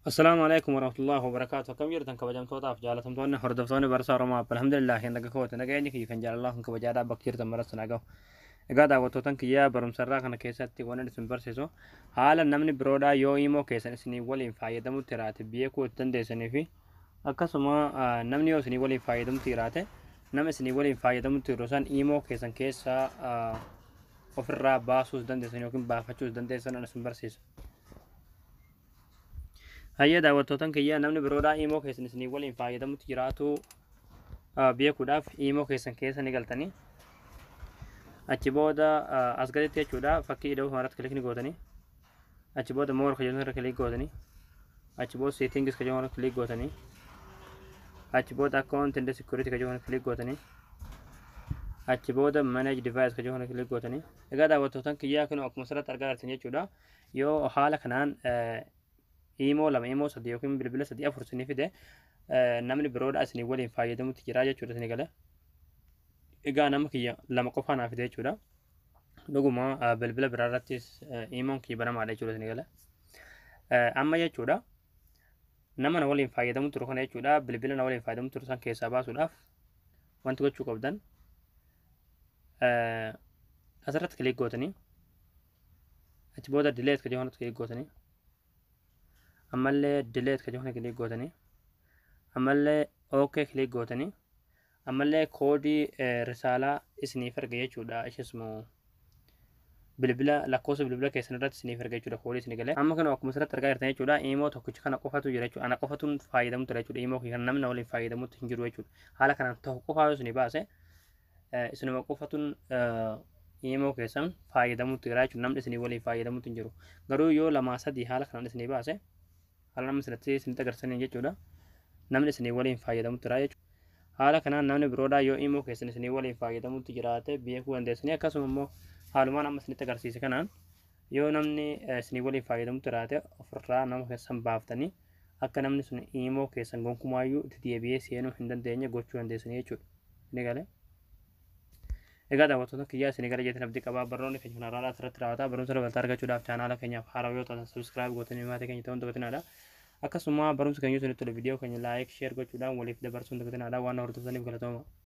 Assalaamu alaikum warahmatullahi wabarakaatu. Akkam jirtan, kabajamtootaaf jaalatamtoonni hordoftoonni Barsaa Oromoo? Alhamdulillah, naga kooti. Nageenyi kiyya kan jaalalaa kan kabajaadhaa bakka jirtan maratti naa gahu. Egaa daawwattootan kiyyaa, barumsarraa kana keessatti waan isin barsiisu haala namni biroodhaa yoo imoo keessan isinii waliin fayyadamutti jiraate beekuu itti dandeessanii fi akkasuma namni yoo isinii waliin fayyadamutti jiraate, nama isinii waliin fayyadamutti jiru san imoo keessan keessaa ofirraa baasuus dandeessan yookiin baafachuus dandeessan an isin barsiisa. Hayyee daawwattootan kiyya, namni biroodhaa imoo keessan isinii waliin fayyadamutti jiraatu beekuudhaaf imoo keessan keessa ni galtanii, achi booda as gaditti jechuudha, fakkii ida'uu irratti click ni gootanii, achi booda more ka jedhu irra click gootanii, achi booda settings ka jedhu irra click gootanii, achi booda account and security ka jedhu irra click gootanii, achi booda manage device ka jedhu irra click gootanii. Egaa daawwattootan kiyyaa, kun akkuma asirratti argaa jirtan jechuudha, yoo haala kanaan imoo lama, imoo sadi yookiin bilbila sadii, afur isinii fide, namni biroodha isinii waliin fayyadamutti jira jechuudha isinii gala. Egaa nama kiyya lama qofaa naa fide jechuudha. Dhuguma bilbila biraa irrattis imoon kiyya banamaadha jechuudha isinii gala. Amma jechuudha, nama na waliin fayyadamu turu kana jechuudha, bilbila na waliin fayyadamu turu san keessaa baasuudhaaf wanti gochuu qabdan asirratti click gootanii, achi booda delete ka jedhu click gootanii, ammallee delete ka jedhu click gootanii, ammallee OK click gootanii, ammallee koodii risaalaa isiniif erga jechuudha. Isheesuma bilbila, lakkoofsa bilbila keessan irratti isiniif erga jechuudha, koodii isinii galee. Amma kana akkuma asirratti argaa jirtan jechuudha, imoo tokkicha kana qofatu jira jechuudha. Ana qofatuun fayyadamu ture jechuudha. Imoo kan namni waliin fayyadamutti hin jiru jechuudha. Haala kanaan tokko qofaa yoo isinii baase, isinuma qofatuun imoo keessan fayyadamutti jira jechuudha. Namni isinii waliin fayyadamutti hin jiru. Garuu yoo lamaa sadii haala kanaan isinii baase, haala namni isinitti isinitti agarsiisanii jechuudha, namni isinii waliin fayyadamutti jira jechuudha. Haala kanaan namni biroodhaa yoo imoo keessan isinii waliin fayyadamutti jiraate beekuu dandeessanii. Akkasuma immoo haalumaan amma isinitti agarsiise kanaan yoo namni isinii waliin fayyadamutti jiraate, ofirraa nama keessan baaftanii akka namni sun imoo keessan gonkumaayyuu itti deebi'ee seenuu hin dandeenye gochuu dandeessanii jechuudha. Ni galee? Egaa daawwattoota kiyyaa, isinii gara jeetiin abdii qabaa. Barnoonni keenya kanarraa asirratti raawwata. Barumsa dabalataa argachuudhaaf chaanaala keenyaaf haaraa yoo taatan subscribe gootanii maatii keenya ta'uun dagatinaadha. Akkasuma barumsa keenya isinitti tole, viidiyoo keenya like, share gochuudhaan waliif dabarsuun dagatinaadha. Waan hordoftaniif galatooma.